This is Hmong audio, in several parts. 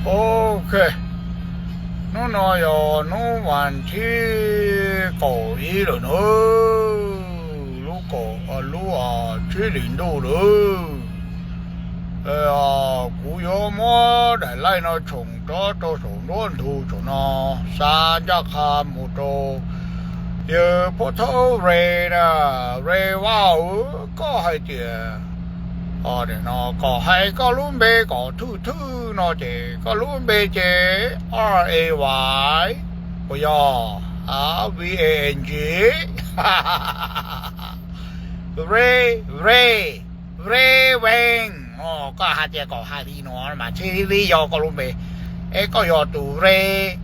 Ok, hnub no yog hnub vas thib kaum ib lawm na, lub kaum, lub tsib hlis ntuj lawm. Kuv yuav muab daim live no tshoom rov rau saum nruab ntug saum no, xa ncaj qha mus rau yawg Phub Thaub Ray na, Ray Vaj, koj hais tias no kom hais koj lub npe kom thwj thwj no ces koj lub npe ces R A Y, puas yog? V A N G, Ray, Ray, Ray Veng. Koj hais tias kom hais li no mas thiaj li yog koj lub npe, es koj yog tus Ray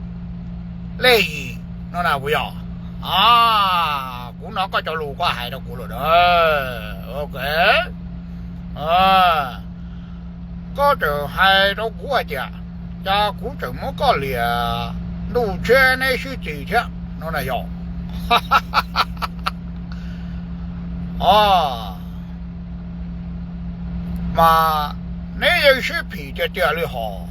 Lej Yim no na puas yog? Kuv hnov koj cov lus koj hais rau kuv lawm na. Ok, koj tseem hais rau kuv hais tias cas kuv tseem muab koj liam ntuj tshiab neb sib txis thiab no na yog? Mas neb yeej sib phim tiag tiag li hos.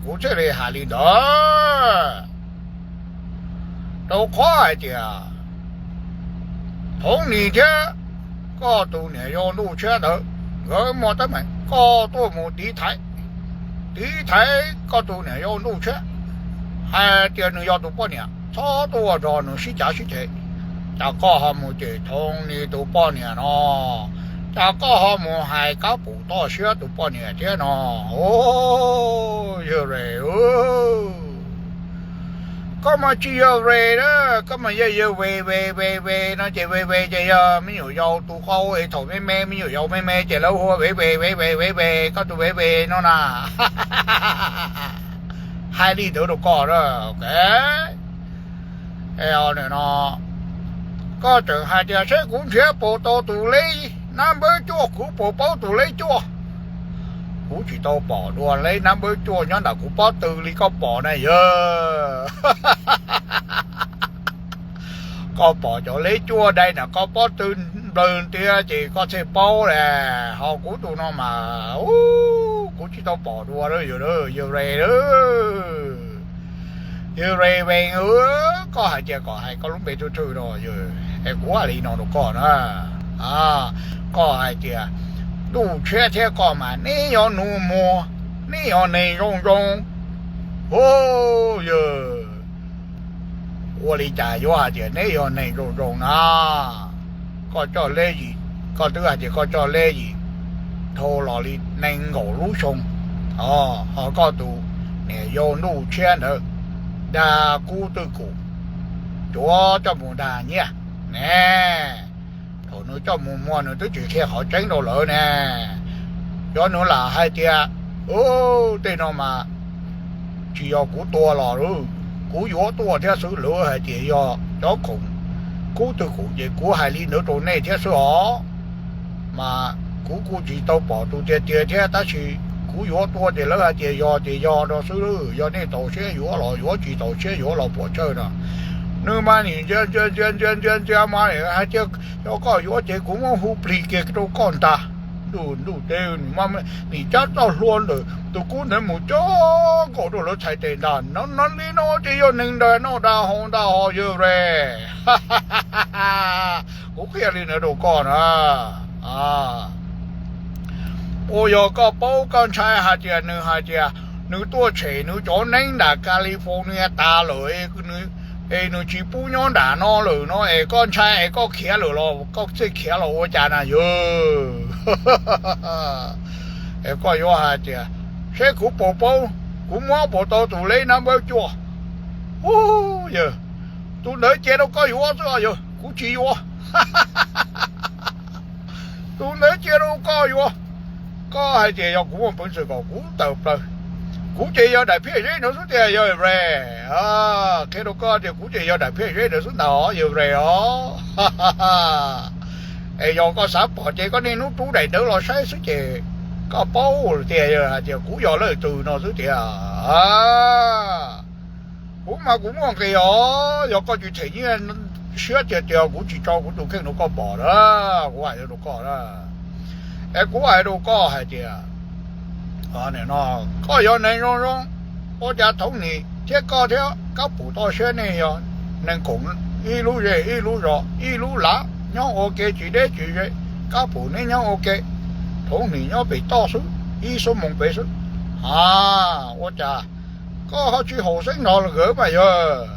Kuv thiaj li hais li ntawd, rau qhov hais tias Thaub Nis thiab koj tus niam yau ntuj tshiab ntawd nkawd muaj teeb meem, koj tuaj mus tiv thaiv, tiv thaiv koj tus niam yau ntuj tshiab, hais tias nws yog tus poj niam, txhob tuaj ua rog nws sib cav sib ceg. Cas koj ho mus cem Thaub Nis tus poj niam no? Cas koj ho mus hais kab pum toj siab tus poj niam thiab no? Yawg Ray, koj mas tsis yog Ray na, koj mas yog yawg Ve Ve Ve Ve no ces Ve Ve ces yog me nyuam yaus tus qau es thaum me me me nyuam yaus me me ces lawv hu Ve Ve Ve Ve Ve Ve, koj tus Ve Ve no na. Hais li ntawd rau koj na, ok. No, koj tseem hais tias seb kuv nrhiav puas tau tus leb nab npawb cuaj, kuv puas paub tus leb cuaj. Kuv tsis tau pom dua leb nab npawb cuaj nyob ntawm kuv pob tw li koj pom na yawg. Koj pom cov leb cuaj dai ntawm koj pob tw nplawg ntiab ces koj thiaj paub las, ho kuv tus no mas kuv tsis tau pom dua yawg, yawg Ray, yawg Ray Veng, koj hais tias kom hais koj lub npe thwj thwj no yawg, es kuv hais li no rau koj na, koj hais tias ntuj tshiab thiab koj mas neb yog nus muag, neb yog neeg zoo zoo. Hu, yawg, ua li cas yuav hais tias neb yog neeg zoo zoo na? Koj coj leb yim, koj twb hais tias koj coj leb yim dhau los li nees nkaum lub xyoo, ho koj tus niam yau ntuj tshiab ntawd dag kub twj kum, cuav coj mus dag nyiaj ne. Thaum nws coj mus muag nws twb tsis qhia qhov tseeb rau lawv ne. Yog nws lam hais tias, u, tej no mas tsis yog kuv tua los, kuv yuav tuaj thiab xwb, lawv hais tias yog cov khoom kub twj kum ces kuv hais li ntawd rau nej thiab xwb os. Mas kuv kuj tsis tau pom tus tiag tiag thiab, tab sis kuv yuav tuaj ces lawv hais tias yog ces yog no xwb. Yog nej txaus siab yuav los yuav, tsis txaus siab yuav los puas tsawg no. Nws mas nim ntsia ntsia ntsia ntsia ntsia mas hais tias yog koj yuav ces kuv muab hu plig kiag rau koj ntag. Ntuj, ntuj teb, nim cab txoj hlua ntawm tus kub ntawd mus coj nkaus rau lawv txhais tes ntag. No, no li no ces yog neeg ntawd noj dag haus ntag hos yawg Ray. Kuv qhia li ntawd rau koj na. Ua yog koj paub koj ntshai hais tias nws hais tias nws tuaj tshem nws cov neeb nram California tas lawm, es nws tsis pub nyob nram no lawm no es koj ntshai es koj khiav lawm los koj thiaj khiav los ua cas na yawg? Es koj yuav hais tias seb kuv puas paub, kuv muab puas tau tus leb nab npawb cuaj. Ub, yawg, tus ntawd cia rau koj yuav xwb os yawg, kuv tsis yuav. Tus ntawd cia rau koj yuav. Koj hais tias yog kuv muaj peev xwm kom kuv tawm plaws, kuv ces yog daim phiaj zeb ntawd xwb tiag yawg Ray. Qhia rau koj tias kuv ces yog daim phiaj zeb ntawd xwb ntag os yawg Ray os. Es yog koj xav pom ces koj niaj hnub rub daim ntawd los saib xwb ces koj paub tias yog hais tias kuv yog leej twg no xwb tiag. Kuv mas kuv muaj nqis os, yog koj tsis them nyiaj siab tiag tiag kuv tsis tso kuv tus kheej rau koj pom na, kuv hais rau koj na. Es kuv hais rau koj hais tias No, koj yog neeg zoo zoo, ua cas Thoob Nim thiab koj thiab Kab Pum toj siab nej yog neeg koom ib lub zej ib lub zos ib lub lav nyob ua ke tsis deb tsis ze. Kab Pum neb nyob ua ke, Thoob Nim nyob pem toj xwb, ib xuab moos pem xwb. A, ua cas koj ho tsis haum xeeb nrog nkawd mas yog?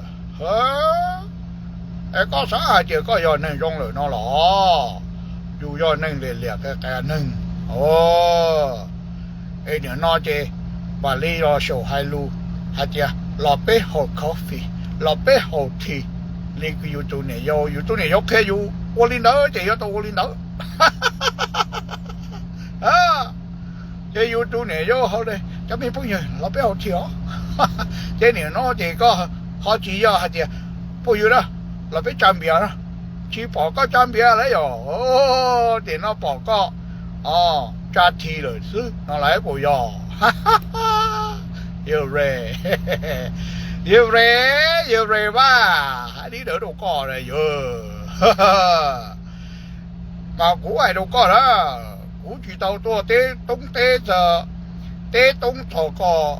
Es koj xav hais tias koj yog neeg zoo lawm no los? Yus yog neeg liam liam qias qias neeg. Es nim no ces mam li los xyaum hais lus hais tias los peb haus coffee, los peb haus tea li yus tus niam yau. Yus tus niam yau qhia yus ua li ntawd ces yuav tau ua li ntawd. Ces yus tus niam yau hais tias cov me phooj ywg los peb haus tea os. Ces nim no ces koj ho tsis yog hais tias phooj ywg na, los peb tsa npias na. Tsis pom koj tsa npias lawm yog? Ces no pom koj tsa tea lawm xwb no lawm puas yog? Yog re, yog re, yog re mas hais li ntawd rau koj yog. Mas kuv hais rau koj na, kuv tsis tau tuaj teb toob teb teb toob txog koj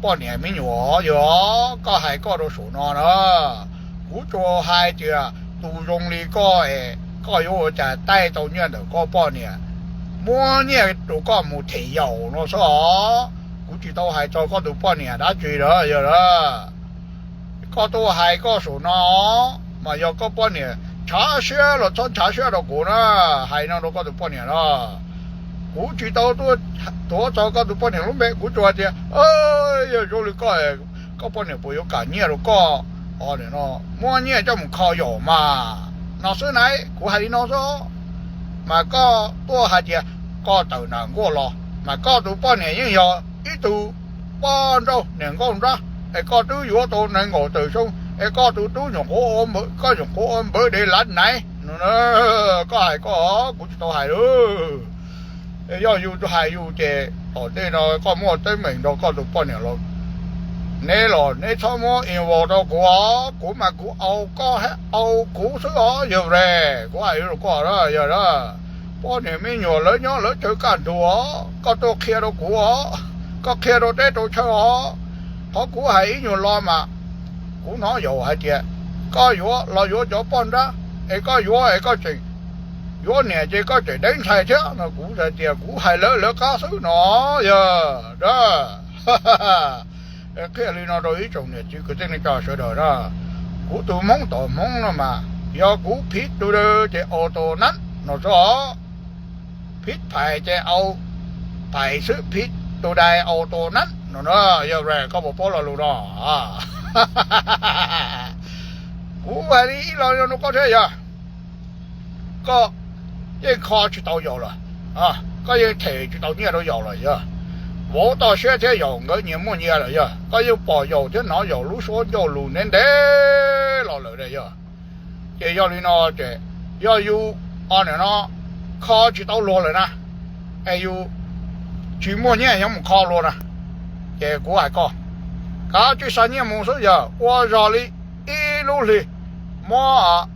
poj niam me nyuam yog. Koj hais koj rau saum no na, kuv tsuas hais tias tus zoo li koj es koj yuav ua cas taij tau nyiaj ntawm koj poj niam muab nyiaj rau koj mus them yaum no xwb os. Kuv tsis tau hais txog koj tus poj niam dab tsi lawm yog. Koj tuaj hais koj saum no mas yog koj poj niam ntshav siab los txhob ntshav siab rau kuv na. Hais no rau koj tus poj niam no, kuv tsis tau tuaj tuav txog koj tus poj niam lub npe, kuv tsuas hais tias yog zoo li koj, koj poj niam puas yuav kam nyiaj rau koj, muab nyiaj coj mus kho yaum mas no xwb na. Kuv hais li no xwb. Mas koj tuaj hais tias koj tawm nram nkuaj los mas koj tus poj niam yeej yog ib tug poj nrauj niam nkauj nrab es koj twb yuav tau nees nkaum tawm xyoo es koj tus tub nyuam qhuav, koj nyuam qhuav ua npawg dev lav naiv no. Koj hais koj, kuv tsis tau hais lawm. Yog yus hais yus ces tom ntej no koj muaj teeb meem nrog koj tus poj niam los, neb los neb txhob muab involve rau kuv os. Kuv mas kuv au koj thiab au kuv xwb os yog re. Kuv hais rau koj yog, poj niam me nyuam lawv nyob lawv chaw kaj ntug os, koj tuaj qhia rau kuv os, koj qhia rau teb rau chaw os. Qhov kuv hais ib nyuag lo mas kuv hnov yaum hais tias koj yuav los yuav cov poj nrab es koj yuav es koj tseem yuav niam ces koj tseem deev ntxhais thiab no. Kuv hais tias kuv hais lawv lawv qab xwb no yog. Qhia li no rau ib tsoom niam txiv kwv tij neej tsa sawv daws na. Kuv tus Hmoob tom Hmoob no mas yog kuv phiv tus daws ces au tus nab no xwb os. Phiv phais ces au phais xwb, phiv tus dais au tus nab no. Yog re koj puas paub lo lus no? Kuv hais li ib lo no rau koj thiab yog, koj yeej kho tsis tau yaum lawm, koj yeej them tsis tau nyiaj rau yaum lawm yog. Vauv toj siab thiab yaum nkawd nyias muaj nyias lawm yog, koj yeej pom yaum thiab hnov yaum lub suab ncauj lus ntev ntev los lawm yog. Ces yog li no ces yog yus o nim no kho tsis tau luag lawm na, es yus tsis muaj nyiaj yuav mus kho luag na, ces kuv hais koj, kav tsij xa nyiaj mus xwb yog. Ua zog li ib lub hli muab,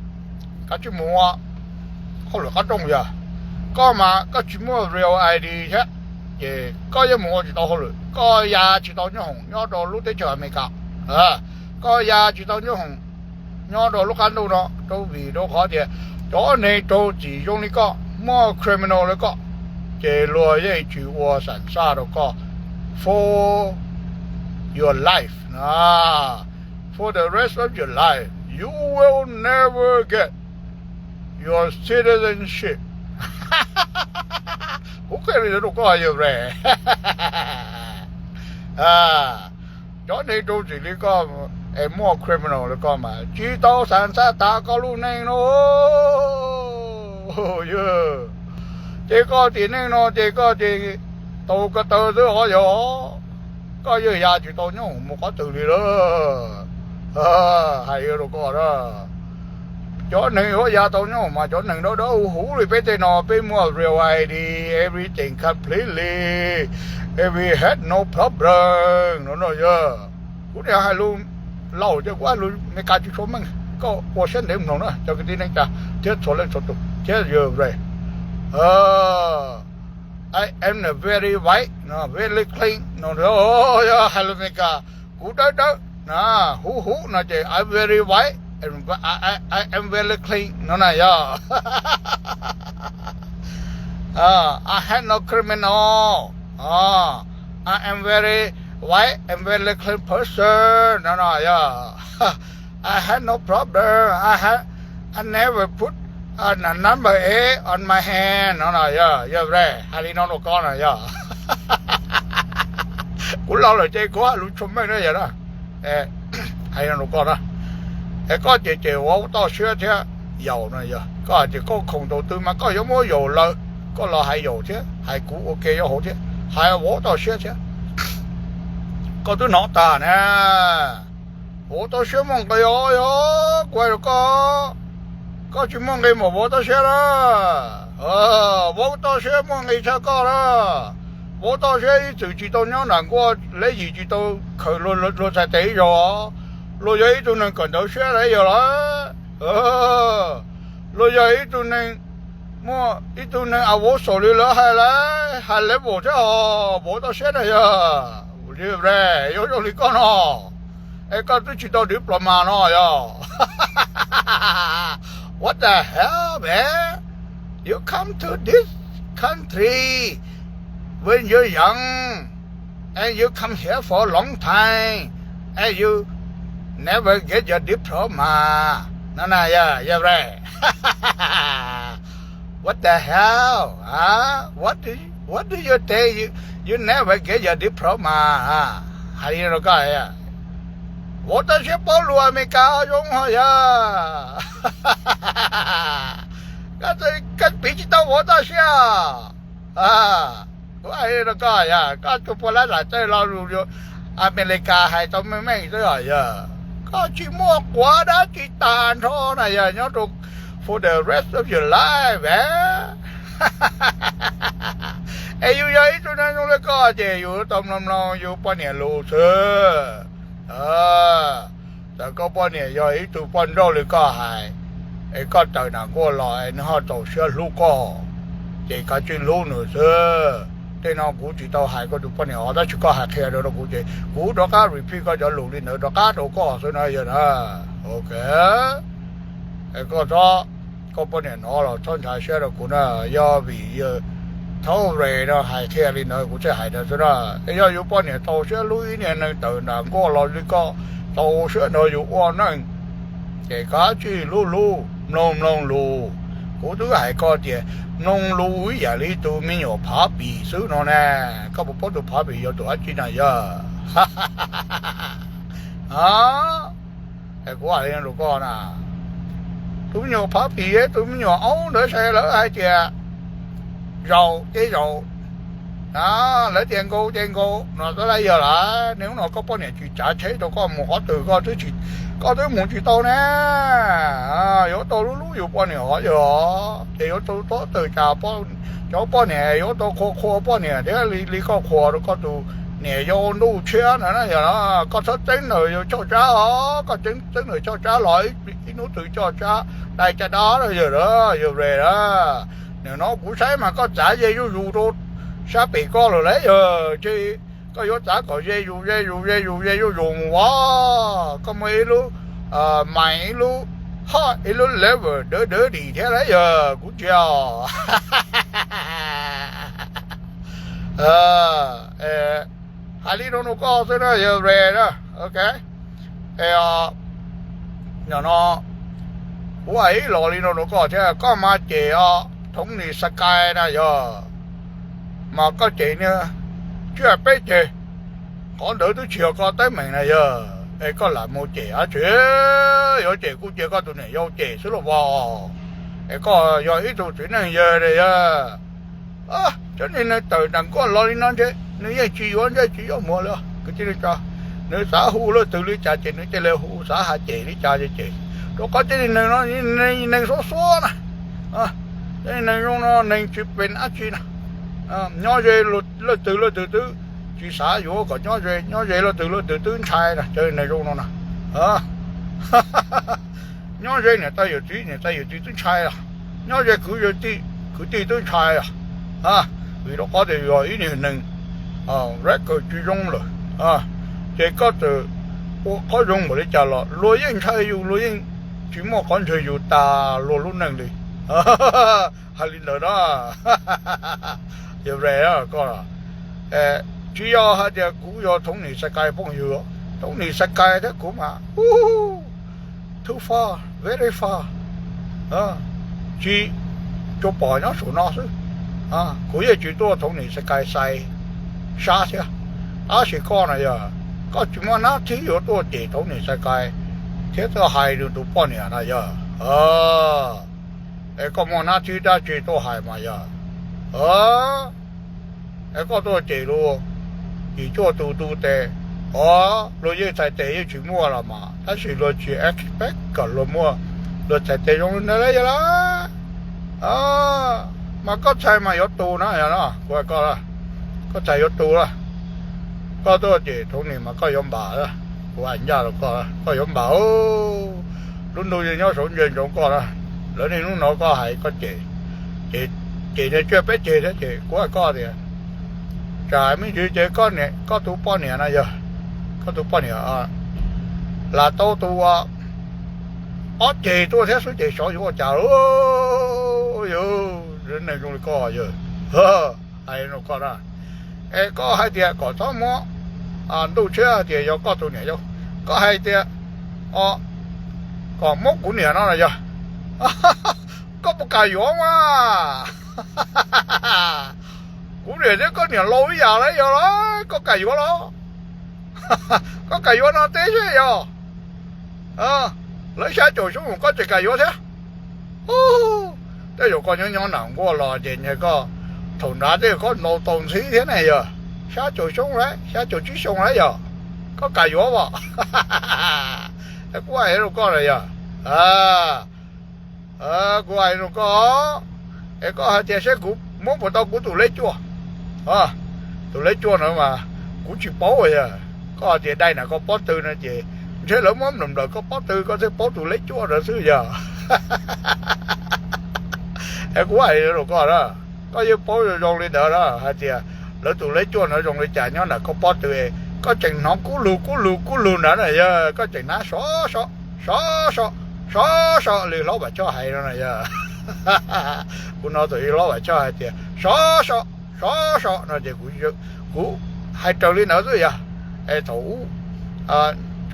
kav tsij mus ua hauj lwm qab rooj yog. Koj mas koj tsis muaj real I D thiab, ces koj yeej mus ua tsis tau hauj lwm, koj ya tsis tau nyob hoom nyob rau lub teb chaws Amelikas, koj ya tsis tau nyob hoom nyob rau lub qab ntuj no rau vim rau qhov tias cov neeg raug txim zoo li koj, muaj criminal li koj, ces luag yeej tsis ua xam xaj rau koj for your life na. For the rest of your life, you will never get your citizenship. Kuv qhia li ntawd rau koj yog re. Cov neeg raug txim li koj es muaj criminal li koj mas tsis tau xam xaj tas koj lub neej no. Yog, ces koj tiam neej no ces koj ces tau ko taw xwb os yog. Koj yeej ya tsis tau nyob hoom mus qhov twg li lawm. Hais rau koj na, cov neeg yuav ya tau nyob hoom mas cov neeg dawb dawb huv huv li peb tej no, peb muaj real I D, everything completely, we had no problem no no yog. Kuv niaj hais lus laus ces kuv hais lus Meskas tsis tshua meej, koj ua siab ntev mloog na cov kwv tij neej tsa thiab txhua leej txhua tus thiab yog re. I am very white, no, very clean, no, no, yog hais lus Amelikas, kuv dawb dawb, huv huv no ces I very white, I am very clean no na yog. I have no criminal, I am very white and very clean person no na yog. I have no problem, I have, I never put a number eight on my hand no na yog, yog hais li no rau koj na yog. Kuv laus lawm ces kuv hais lus tshua meej na yog na. Hais li no rau koj na, es koj ces ces vauv toj siab thiab yaus no yog, koj hais tias koj khoom tau twg mas koj yuav muab yaus lawm, koj los hais yaus thiab hais kuv ua ke yuav hauv thiab hais vauv toj siab thiab. Koj twb hnov tas na, vauv toj siab muaj nqis os, yog kuv hais rau koj, koj tsis muaj nqis npaum vauv toj siab na. Vauv toj siab muaj nqis tshaj koj na. Vauv toj siab ib txwm tsis tau nyob nram nkuaj, leb yim tsis tau khaws luag txhais tes ib zaug, luag yog ib tug neeg kawm ntawv siab lawm yog lawm. Luag yog ib tug neeg, muaj ib tug neeg a vauv xaus li lawv hais lawm, high level thiab os, vauv toj siab na yog. Li yuav zoo li koj no, es koj twb tsis tau diploma no yog. What the hell, man? You come to this country when you're young, and you come here for a long time, and you never get your diploma. No, no, yeah, yeah, right. What the hell? Huh? What do you, what do you think? You, you never get your diploma. Hais li no rau koj, vauv toj siab paub lus Amelikas zoo ho yog. Koj piv tsis tau vauv toj siab. Kuv hais li rau koj yog, koj tsuas puas lab zam tej lo lus Amelikas hais tau meej meej xwb os yog. Koj tsis muaj quav dab tsi tag nrho na yog, nyob rau for the rest of your life, man. Es yus yog ib tug neeg zoo li koj ces yus tau mloog mloog yus poj niam lus xwb. Txawm koj poj niam yog ib tug poj nrauj li koj hais, es koj tawm nram nkuaj los es nws ho txaus siab hlub koj, ces kav tsij hlub nws xwb. Tej no kuv tsis tau hais koj tus poj niam os, tab sis koj hais qhia rau kuv ces kuv rov qab repeat koj cov lus li ntawd rov qab rau koj xwb na yog na. Ok, koj txhob, koj poj niam hnov los txhob ntshai siab rau kuv na, yog vim yawg Thaub Res no hais qhia li ntawd kuv thiaj hais ntawd xwb na. Es yog yus poj niam txaus siab hlub ib niag neeg tawm nram nkuaj los li koj, txaus siab nrog yus ua neej, ces kav tsij hlub hlub mloog mloog lus. Kuv twb hais koj tias mloog lus ib yam li tus me nyuam phav pim xwb no na. Koj puas paub tus phav pim yog tus dab tsi na yog? Es kuv hais li no rau koj na, tus me nyuam phav pim, tus me nyuam aub ntawd ces lawv hais tias zaum ces zaum, lawv tias nkaus ces nkaus no xwb, yog lawm. Niaj hnub no koj poj niam tsis tsav tsheb rau koj mus qhov twg koj twb mus tsis tau ne. Yuav tau hlub hlub yus poj niam os yog, ces yuav tau txhob tawm tsam cov poj niam, yuav tau qhuas qhuas poj niam thiab li koj qhuas rau koj tus niam yau ntuj tshiab na yog. Koj txhob txeeb ntawm yus choj tsab os, koj txeeb ntawm choj tsab los ib hnub twg choj tsab dai caj dab yog, yog res na. Nim no kuv saib mas koj txav ze zuj zus rau sab pem koj lawm lauj yog, ces koj yuav txav kom ze zus ze zus ze zus ze zuj zus mus as. Koj muaj ib lub, mais ib lub, hot ib lub level dawb dawb dim thiab lauj yog, kuv tsis os. Hais li no rau koj xwb na yog res na. Ok, no kuv hais ib los li no rau koj thiab, koj mas cem os Tony Stark na yog, mas koj cem niag tsiaj peb ceg, qhov ntawd twb tsis yog koj teeb meem na yog, es koj lam mus cem dab tsi? Yuav cem kuj cia koj tus niam yau cem xwb los as. Es koj yog ib tug txiv neej yawg na yog. Cov niag neeg tawm nram nkuaj los li no ntshe nws yeej tsis yuav ntsej tsis yuav muag li os kwv tij neej tsa. Nws xav hu leej twg li cas ces nws cia li hu, xav hais cem li cas ces cem. Rau qhov cov niag neeg no neeg xuab xuab na. Cov niag neeg zoo no neeg tsis pem dab tsi na. Nyob ze leej twg leej twg twb tsis xav yuav kom nyob ze, nyob ze leej twg leej twg twb ntshai na cov niag neeg zoo no na. Nyob ze niam tais yawm txiv, niam tais yawm txiv twb ntshai os. Nyob ze kwv ze tij, kwv tij twb ntshai os. Vim rau qhov tias yus yog ib niag neeg record tsis zoo lawm, ces koj txawm ua qhov zoo npaum li cas los luag yeej ntshai yus, luag yeej tsis muaj qhov ntseeg yus tas luag lub neej li. Hais li ntawd na, yog re koj, tsis yog hais tias kuv yog Thaub Nim Xais Kais phooj ywg. Thaub Nim Xais Kais thiab kuv mas too far, very far, tsis, tsuas pom nyob saum no xwb. Kuv yeej tsis tuaj Thaub Nim Xais Kais xais sab thiab. Tab sis koj na yog, koj tsis muaj nab thib yuav tuaj cem Thaub Nim Xais Kais thiab tuaj hais nws tus poj niam na yog. Es koj muaj nab thib dab tsi tuaj hais mas yog? Es koj tuaj cem luag yim cuaj tus tu tes, o, luag yeej txhais tes yeej tsis muaj los mas, tab sis luag tsis expect kom luag muaj, luag txhais tes zoo li ntawd li yog lawm. Mas koj txhais mas yuav tu na yog, kuv hais koj, koj txhais yuav tu lawm. Koj tuaj cem Thaub Nim mas koj yuav npam, kuv hais ncaj rau koj, koj yuav npam. Lub ntuj yeej nyob saum ntsia ntsoov koj na. Lawv niaj hnub no koj hais koj cem, cem niag tsiaj peb ceg thiab ces kuv hais koj tias, tsam me ntsis ces koj tus poj niam na yog, koj tus poj niam lam tau tus ob ceg tuaj thiab xwb ces xyov yuav ua cas. Yog neeg zoo li koj yog, hais rau koj na, es koj hais tias kom txhob muab ntuj tshiab hais tias yog koj tus niam yau, koj hais tias kom muab kuv niam no los yog, koj puas kam yuav mas? Kuv niam thiab koj niam laus ib yam li yog los koj kam yuav los? Koj kam yuav no teb seb yog? Lawv xya caum xyoo koj tseem kam yuav thiab. Tej zaum koj nyob nyob nram nkuaj los ces koj, thaum nrad tej zaum koj ntaus tau ntxhib thiab ne yog. Xya caum xyoo lawm, xya caum tsib xyoo lawm yog, koj kam yuav as? Kuv hais rau koj na yog, kuv hais rau koj, es koj hais tias seb kuv muab puas tau kuv tus leb cuaj. Tus leb cuaj na mas kuv tsis paub yog. Koj hais tias dai nram koj pob tw no ces ntshe lawv muab nplawm nplawm koj pob tw koj thiaj paub tus leb cuaj na xwb yog. Es kuv hais rau koj na, koj yeej paub zoo zoo li ntawd na hais tias lawv tus leb cuaj no zoo li cas nyob nram koj pob tw, koj tseem hnov kub lug kub lug kub lug nrad na yog, koj tseem hnov sov so, sov so, sov so li hlob Vam Choj hais no na yog. Kuv hnov tus hlob Vam Choj hais tias sov so, sov so no ces kuv hais raws li ntawd xwb yog. Es thaum ub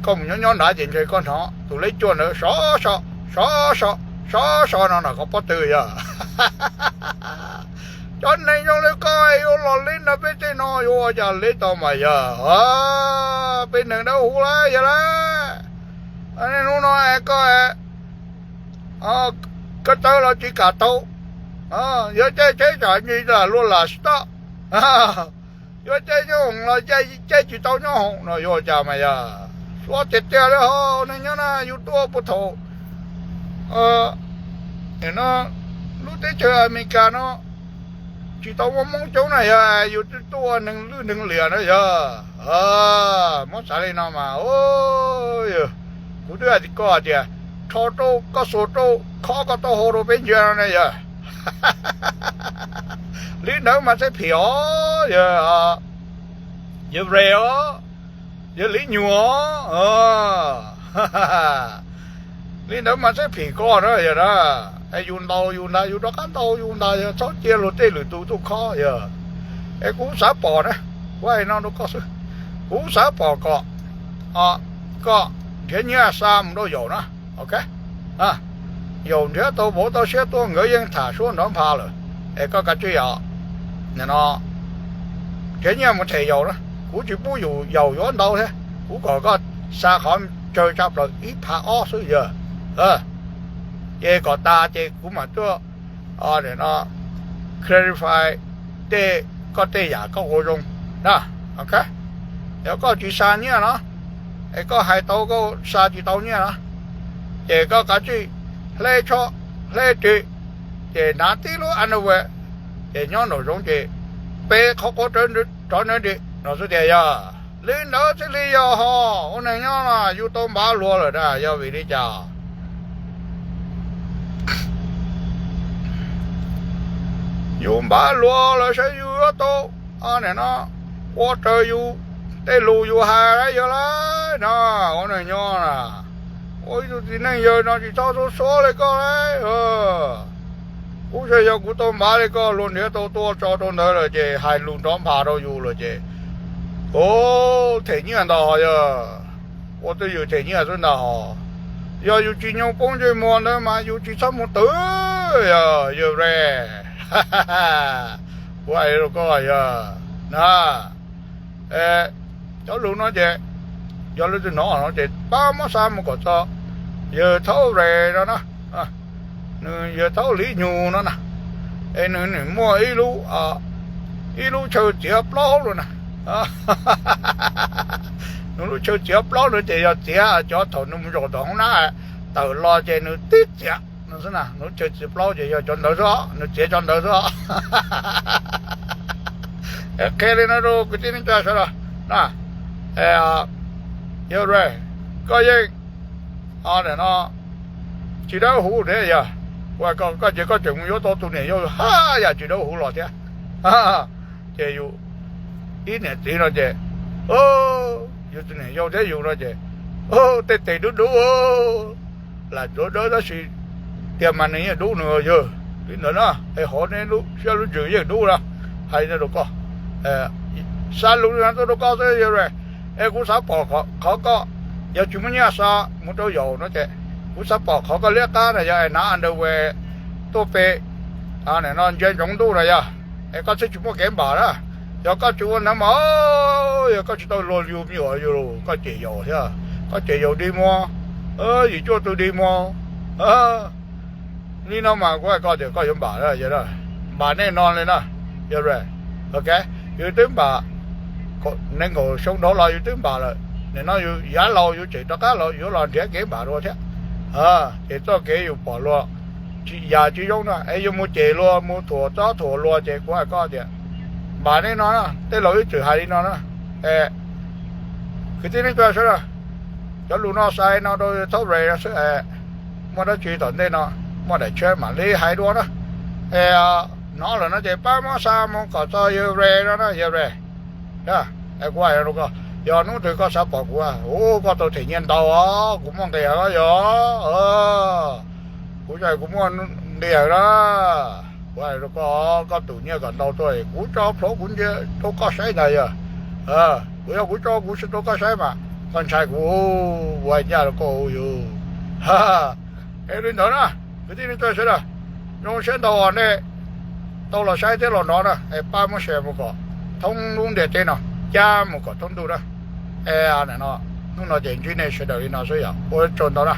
koj mus nyob nyob nrad ces ntshe koj hnov tus leb cuaj ntawd sov so, sov so, sov so no nram koj pob tw yog. Cov neeg zoo li koj yuav los leb nrog peb tej no yuav ua cas leb tau mas yog? Peb neeg dawb huv lawm yog lawm. Niaj hnub no es koj ko taw los tsis kam tau, yuav caij tsheb tsam ntsis lam luag lam stop, yuav caij nyob hoom los caij tsis tau nyob hoom no yuav ua cas mas yog? Suav tiag tiag li ho, neeg nyob na yus tuaj puag thaum no lub teb chaws Amelikas no tsis tau muaj Hmoob coob na yog, yus twb tuaj ua neeg lwj neeg liam na yog. Muab xav li no mas, kuv twb hais tias koj hais tias rho rau koj xuas rau khob koj taub hau rau peb ntsia no na yog. Li ntawd mas thiaj phim os, yog, yog re os, yog li nyuam os. Li ntawd mas thiaj phim koj na yog na. Es yus ntaus yus ntag, yus rov qab ntaus yus ntag, yog txhob cia luag tej lwm tus tuaj khob yog. Es kuv xav pom na, kuv hais no rau koj xwb, kuv xav pom kom koj nrhiav nyiaj xa mus rau Yaum na, ok. Yaum nrhiav tau vauv tau siab tuaj nkawd yeej tham suab nrov npha lawm, es koj kav tsij os, nim no nrhiav nyiaj mus them Yaum na, kuv tsis pub yus Yaum yuav ntau thiab, kuv kom koj xa qhov tsawg tshaj plaws ib phav ob xwb yog. Ces kom tas ces kuv mam tuaj clarify tej, koj tej yam koj ua zoo na, ok. Yog koj tsis xa nyiaj no, es koj hais tau koj xa tsis tau nyiaj no, ces koj kav tsij hle tsho, hle ris, ces hnav tib lub underwear, ces nyob nraum zoov ces pe qhov quav rov nrib no xwb tiag yog. Li ntawd thiaj li yog ho, ua neeg nyob no yus tau npav luag lawm na, yog vim li cas? Yus npaj luag lawm saib yus yuav tau, nim no, ua raws yus tej lus yus hais yog lawm no, ua neeg nyob na, ua ib tug txiv neej yawg no tsis txhob xub xuav li koj lawm. Kuv xav yog kuv tau npav li koj luag nrhiav tau tuaj tso rau ntawd lawm ces hais lus nrov npha rau yus lawm ces, o, them nyiaj ntau hos yog, ua twj ywm them nyiaj xwb ntag hos. Yog yus tsis nyoo poob ntsej muag ntawd mas yus tsis txhob mus twv, yog yawg Ray, kuv hais rau koj yog na, cov lus no ces yog leej twg hnov no ces pab muab xa mus kom txog yawg Thaub Ray no na, nws yawg Thaub Lis Nyug no na, es nws nws muaj ib lub, ib lub chaw txiav plaub no na. Nws lub chaw txiav plaub no ces yog txiav cov thaum nws mus zaum tom hoob nab tawm los ces nws tib txiav no xwb na. Nws lub chaw txiav plaub ces yog cov ntawd xwb, nws txiav cov ntawd xwb. Qhia li no rau kwv tij neej tsa sawv daws na, yawg Ray, koj yeej, no, tsis dawb huv thiab yog, ua koj ces koj tseem mus yuav tau tus niam yau haj yam tsis dawb huv los thiab. Ces yus ib niam txiv no ces, yus tus niam yau thiab yus no ces, tej tes dub dub, lam tsuav dawb tab sis tiag mas nws yeej dub nws yawg li ntawd na. Es hov neb lub siab lub ntsws yeej dub na, hais rau koj, xa lus tuaj rau koj xwb yawg Ray. Es kuv xav pom qhov koj, yog tsis muaj nyiaj xa mus rau yaum no ces kuv xav pom qhov koj liab qab na yog es hnav underwear tuaj pe, no ntsia ntsoov ntuj na yog, es koj thiaj tsis muaj kev npam na. Yog koj tsis ua ntawd mas, yog koj tsis tau luag yus me nyuam yus, koj cem yaus thiab, koj cem yaus dig muag, yim cuaj tug dig muag li no mas kuv hais koj tias koj yuav npam, npam nej no li na, yawg Ray. Ok, yus twb npam, nees nkaum xyoo dhau los yus twb npam lawm, nim no yus yav laus yus tseem rov qab los yuav los nrhiav kev npam dua thiab. Ces txoj kev yus pom luag yam tsis zoo na es yus mus cem luag mus thuam txob thuam luag ces kuv hais koj tias npam nej no na, tej laus ib txwm hais li no na. Kwv tij neej tsa sawv daws, cov lus no xa no rau Thaub Ray xwb, muaj dab tsi tom ntej no muaj daim tshiab mam li hais dua na. Es hnov lawm no ces pab muab xa mus kom txog yawg Ray no na yawg Ray. Kuv hais rau koj, yog hnub twg koj xav pom kuv, ua koj tau them nyiaj ntau os, kuv muaj nqis heev yog, kuv tsis hais kuv muaj nqis heev na. Kuv hais rau koj, koj tum nyiaj kom ntau tuaj kuv tso plhuav kuv ntsia rau koj saib ntag yog. Kuv yog kuv tso kuv tsis rau koj saib mas koj ntshai kuv, kuv hais ncaj rau koj yus. Es li ntawd na, kwv tij neej tsa sawv daws, zoo siab ntau nej tau los saib thiab los hnov na, es pab muab share mus kom thoob lub ntiaj teb no, cab mus kom thoob ntuj na. Es hnub no ces ntsib nej sawv daws li no xwb yog ua tsaug ntau na.